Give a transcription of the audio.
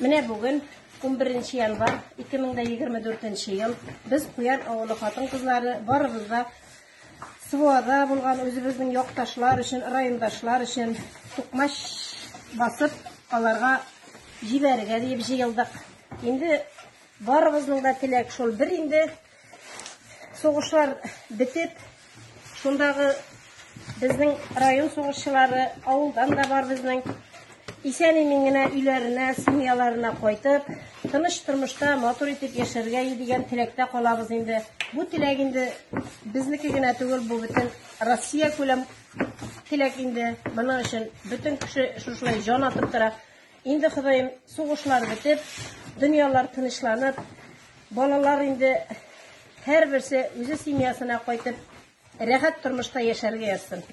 Менә бүген, 11 январь 2024 ел, без Куян авылы хатын-кызлары барыбыз да СВОда булган үзебезнең якташлар өчен, райондашлар өчен тукмач басып, аларга җибәрергә диеп җыелдык. Инде барыбызның да теләк шул бер инде, сугышлар бетеп, шундагы безнең район сугышчылары, авылдан да бар безнең, исән-имин генә өйләренә, семьяларына кайтып, тыныч тормышта матур итеп яшәргә дигән теләктә калабыз инде. Бу теләк инде безнеке генә түгел, бу бөтен Россия күләм теләк инде. Моның өчен бөтен кеше шушылай җан атып тора. Инде Ходаем, сугышлар бетеп, дөньялар тынычланып, балалар инде һәрберсе үзе семьясына кайтып, рәхәт тормышта яшәргә язсын.